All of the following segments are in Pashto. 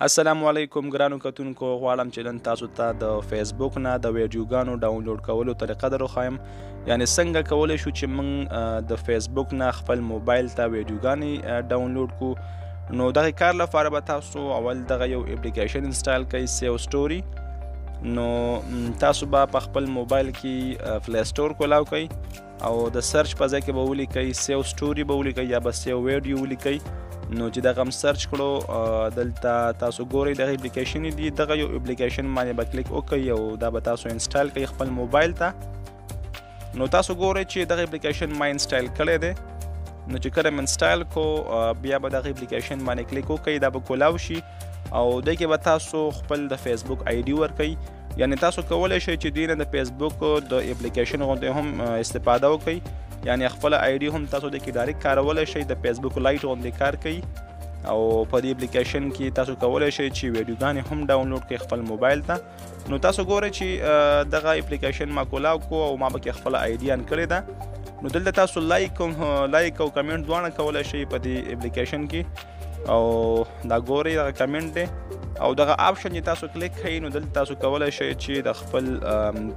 السلام علیکم ګرانو کتونکو، غواړم چې نن تاسو ته د فیسبوک نه د ویډیوګانو ډاونلوډ کولو طریقه دروښایم، یعنی څنګه کولی شو چې موږ د فیسبوک نه خپل موبایل ته ویډیوګانې ډاونلوډ کو. نو دغه کار لپاره به تاسو اول دغه یو اپلیکیشن انسټال کړئ، سیو سټوري. نو تاسو به په خپل موبایل کې پلی سټور کولاو کړئ او د سرچ په ځای کې به ولیکئ سیو سټوري به ولیکئ یا به سیو ویډیو ولیکئ. نو چې دغه هم سرچ کړو، دلته تاسو ګورئ دغه اپلیکیشن دی، دغه یو اپلیکیشن باندې به کلیک وکړئ او دا به تاسو انسټال کړئ خپل موبایل ته. نو تاسو ګورئ چې دغه اپلیکیشن ما انسټال کړی دی. نو چې کله مې انسټال کو، بیا به دغه اپلیکیشن باندې کلیک وکړئ، دا به کولاو شي او دې کې به تاسو خپل د فیسبوک آی ډي ورکړئ. یعنی تاسو کولی شئ چې دې نه د فیسبوک د اپلیکیشن غوندې هم استفاده وکړئ، یعنی خپل آی ډي هم تاسو دې کې ډایرکټ کارولی شئ، د فیسبوک لایټ غوندې کار کوي. او په دې اپلیکیشن کې تاسو کولی شئ چې ویډیوګانې هم ډاونلوډ کړئ خپل موبایل ته. نو تاسو ګورئ چې دغه اپلیکیشن ما کولاو کو او ما پکې خپل آی ډي آن کړې ده. نو دلته تاسو لایک او کمنټ دواړه کولی شئ په دې اپلیکیشن کې. او دا ګورئ دغه کمنټ دی او دغه آپشن چې تاسو کلیک کړئ، نو دلته تاسو کولی شئ چې د خپل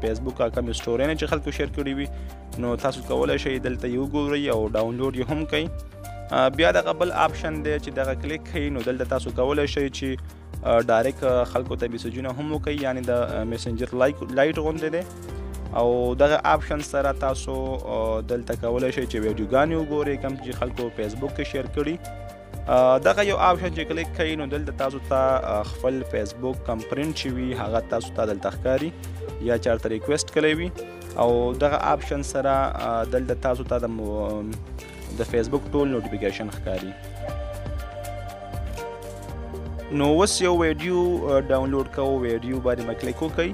فیسبوک کومې سټوري چې خلکو شیر کړي وي، نو تاسو کولی شئ دلته یې وګورئ او ډاونلوډ یې هم کړئ. بیا دغه بل آپشن دی چې دغه کلیک کړئ، نو دلته تاسو کولی شئ چې ډایرکټ خلکو ته میسجونه هم وکړئ، یعنی د میسنجر لایټ غوندې دی. او دغه آپشن سره تاسو دلته کولی شئ چې ویډیوګانې وګورئ کوم چې خلکو فیسبوک کې شیر کړي. دغه یو آپشن چې کلیک کړئ، نو دلته تاسو ته خپل فیسبوک کم پرنټ چې وي هغه تاسو ته دلته ښکاري یا چارته ریکویسټ کړی وي. او دغه آپشن سره دلته تاسو ته د فیسبوک ټول نوټیفیکیشن ښکاري. نو اوس یو ویډیو ډاونلوډ کوو، ویډیو باندې به کلیک وکړئ.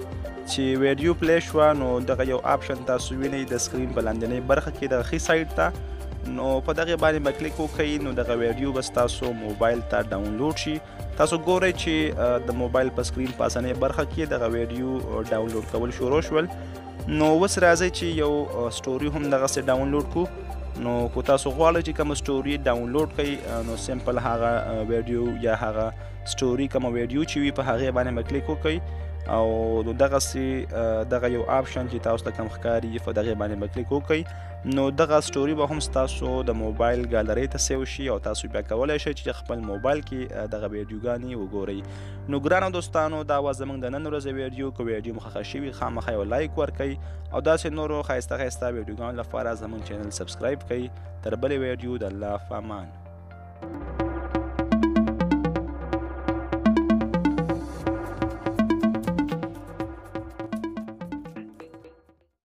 چې ویډیو پلی شوه، نو دغه یو آپشن تاسو وینئ د سکرین په لاندنۍ برخه کې دغه ښي سایډ ته، نو په دغه باندې به کلیک وکړئ. نو دغه ویډیو به ستاسو موبایل ته ډاونلوډ شي. تاسو ګورئ چې د موبایل په سکرین پاسنۍ برخه کې دغه ویډیو ډاونلوډ کول شروع شول. نو اوس راځئ چې یو سټوري هم دغسې ډاونلوډ کړو. نو که تاسو غواړئ چې کومه سټوري ډاونلوډ کړئ، نو سمپل هغه ویډیو یا هغه سټوري کومه ویډیو چې وي په هغې باندې به کلیک وکړئ. او نو دغسې دغه یو آپشن چې تاسو ته کوم ښکاري په دغې باندې به کلیک وکړئ. نو دغه سټوري به هم ستاسو د موبایل ګالرۍ ته سیو شي او تاسو بیا کولی شئ چې خپل موبایل کې دغه ویډیوګانې وګورئ. نو ګرانو دوستانو، دا وه زموږ د نن ورځې ویډیو. که ویډیو مو خوښه شوي، خامخا یو لایک ورکړئ او داسې نورو ښایسته ښایسته ویډیوګانو لپاره زموږ چینل سبسکرایب کړئ. تر بلې ویډیو د الله په امان.